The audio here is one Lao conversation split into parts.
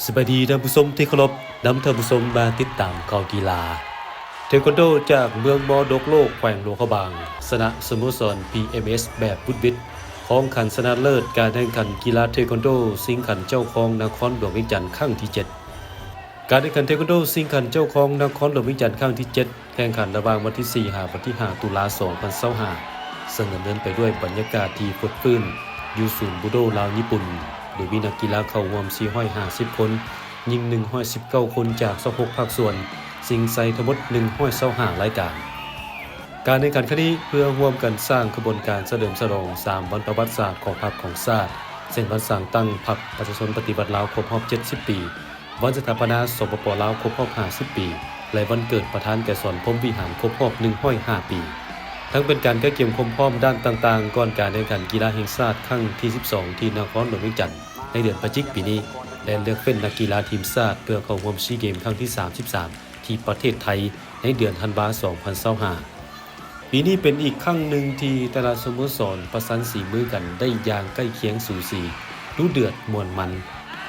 ສະບາຍດີທ່ານຜູ້ຊົມທີ່ເຄົາລົບ, ນຳທ່ານຜູ້ຊົມມາຕິດຕາມຂ່າວກິລາ. ເທຄວັນໂດຈາກເມືອງມໍດົກໂລກ ແຂວງຫຼວງພະບາງ ຊະນະສະໂມສອນ ພີເອັມເອັສ ແບບຫວຸດຫວິດ ຄອງຂັນຊະນະເລີດການແຂ່ງຂັນກິລາເທຄວັນໂດຊິງຂັນເຈົ້າຄອງນະຄອນຫຼວງວຽງຈັນຄັ້ງທີເຈັດ. ການແຂ່ງຂັນເທຄວັນໂດຊິງຂັນເຈົ້າຄອງນະຄອນຫຼວງວຽງຈັນຄັ້ງທີເຈັດ ແຂ່ງຂັນລະຫວ່າງວັນທີສີ່ຫາວັນທີຫ້າຕຸລາສອງພັນຊາວຫ້າ ເຊິ່ງດຳເນີນໄປດ້ວຍບັນຍາກາດທີ່ຟົດຟື້ນຢູ່ສູນບູໂດລາວຍີ່ປຸ່ນ ໂດຍມີນັກກິລາເຂົ້າຮ່ວມສີ່ຮ້ອຍຫ້າສິບຄົນ, ຍິງໜຶ່ງຮ້ອຍສິບເກົ້າຄົນຈາກຊາວຫົກພາກສ່ວນ, ຊິງໄຊທັງໝົດໜຶ່ງຮ້ອຍຊາວຫ້າລາຍການ. ການແຂ່ງຂັນຄັ້ງນີ້ເພື່ອຮ່ວມກັນສ້າງຂະບວນການສະເຫຼີມສະຫຼອງສາມວັນປະຫວັດສາດຂອງພັກຂອງຊາດ ເຊັ່ນ ວັນສ້າງຕັ້ງພັກປະຊາຊົນປະຕິວັດລາວຄົບຮອບເຈັດສິບປີ, ວັນສະຖາປະນາ ສປປ ລາວ ຄົບຮອບຫ້າສິບປີ ແລະ ວັນເກີດປະທານໄກສອນ ພົມວິຫານ ຄົບຮອບໜຶ່ງຮ້ອຍຫ້າປີ. ທັງເປັນການກະກຽມຄວາມພ້ອມດ້ານຕ່າງໆ ກ່ອນການແຂ່ງຂັນກິລາແຫ່ງຊາດຄັ້ງທີສິບສອງ ທີ່ນະຄອນຫຼວງວຽງຈັນ ໃນເດືອນພະຈິກປີນີ້ ແລະ ເລືອກເຟັ້ນນັກກິລາທີມຊາດເພື່ອເຂົ້າຮ່ວມຊີເກມຄັ້ງທີສາມສິບສາມ ທີ່ປະເທດໄທ ໃນເດືອນທັນວາສອງພັນຊາວຫ້າ. ປີນີ້ເປັນອີກຄັ້ງໜຶ່ງທີ່ແຕ່ລະສະໂມສອນປະສານສີມືກັນໄດ້ຢ່າງໃກ້ຄຽງສູສີ, ດຸເດືອດ, ມ່ວນມັນ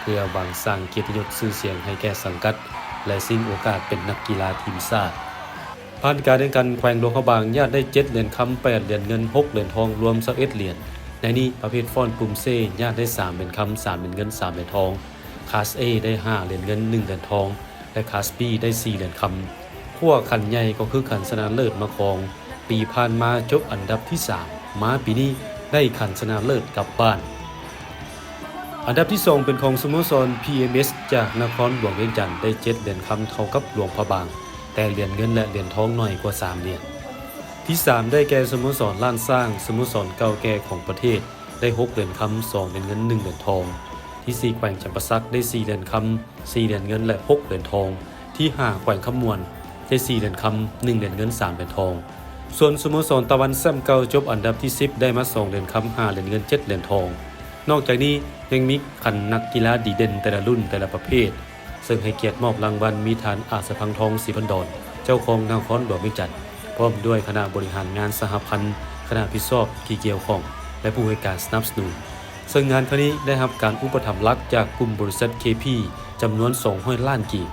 ເພື່ອຫວັງສ້າງກຽດຕິຍົດຊື່ສຽງໃຫ້ແກ່ສັງກັດ ແລະ ຊິງໂອກາດເປັນນັກກິລາທີມຊາດ. ຜ່ານການແຂ່ງຂັນ ແຂວງຫຼວງພະບາງຍາດໄດ້ເຈັດຫຼຽນຄຳ, ແປດຫຼຽນເງິນ, ຫົກຫຼຽນທອງ, ລວມຊາວເອັດຫຼຽນ. ໃນນີ້ປະເພດຟ້ອນປຸ່ມເຊຍາດໄດ້ສາມຫຼຽນຄຳ, ສາມຫຼຽນເງິນ, ສາມຫຼຽນທອງ. ຄາສເອ ໄດ້ຫ້າຫຼຽນເງິນ, ໜຶ່ງຫຼຽນທອງ ແລະ ຄາສບີໄດ້ສີ່ຫຼຽນຄຳ. ພວກຂັນໃຫຍ່ກໍຄືຂັນຊະນະເລີດມາຄອງ, ປີຜ່ານມາຈົບອັນດັບທີສາມ, ມາປີນີ້ໄດ້ຂັນຊະນະເລີດກັບບ້ານ. ອັນດັບທີສອງເປັນຂອງສະໂມສອນ ພີເອັມເອັສ ຈາກນະຄອນຫຼວງວຽງຈັນ ໄດ້ເຈັດຫຼຽນຄຳ ເທົ່າກັບຫຼວງພະບາງ, ແຕ່ຫຼຽນເງິນ ແລະ ຫຼຽນທອງໜ້ອຍກວ່າສາມຫຼຽນ. ທີສາມໄດ້ແກ່ສະໂມສອນລ້ານຊ້າງ, ສະໂມສອນເກົ່າແກ່ຂອງປະເທດ, ໄດ້ຫົກຫຼຽນຄຳ, ສອງຫຼຽນເງິນ, ໜຶ່ງຫຼຽນທອງ. ທີສີ່ແຂວງຈຳປາສັກໄດ້ສີ່ຫຼຽນຄຳ, ສີ່ຫຼຽນເງິນ ແລະ ຫົກຫຼຽນທອງ. ທີຫ້າແຂວງຄຳມ່ວນໄດ້ສີ່ຫຼຽນຄຳ, ໜຶ່ງຫຼຽນເງິນ, ສາມຫຼຽນທອງ. ສ່ວນສະໂມສອນຕາວັນແຊ້ມເກົ່າຈົບອັນດັບທີສິບ ໄດ້ມາສອງຫຼຽນຄຳ, ຫ້າຫຼຽນເງິນ, ເຈັດຫຼຽນທອງ. ນອກຈາກນີ້ຍັງມີຂັນນັກກິລາດີເດັ່ນແຕ່ລະລຸ້ນແຕ່ລະປະເພດ, ເຊິ່ງໃຫ້ກຽດມອບລາງວັນມີທ່ານ ອາດສະພັງທອງ ສີພັນດອນ ເຈົ້າຄອງນະຄອນຫຼວງວຽງຈັນ ພ້ອມດ້ວຍຄະນະບໍລິຫານງານສະຫະພັນ, ຄະນະຜິດຊອບທີ່ກ່ຽວຂ້ອງ ແລະ ຜູ້ໃຫ້ການສະໜັບສະໜູນ. ເຊິ່ງງານຄັ້ງນີ້ໄດ້ຮັບການອຸປະຖຳຫຼັກຈາກກຸ່ມບໍລິສັດ ເຄພີ ຈຳນວນສອງຮ້ອຍລ້ານກີບ,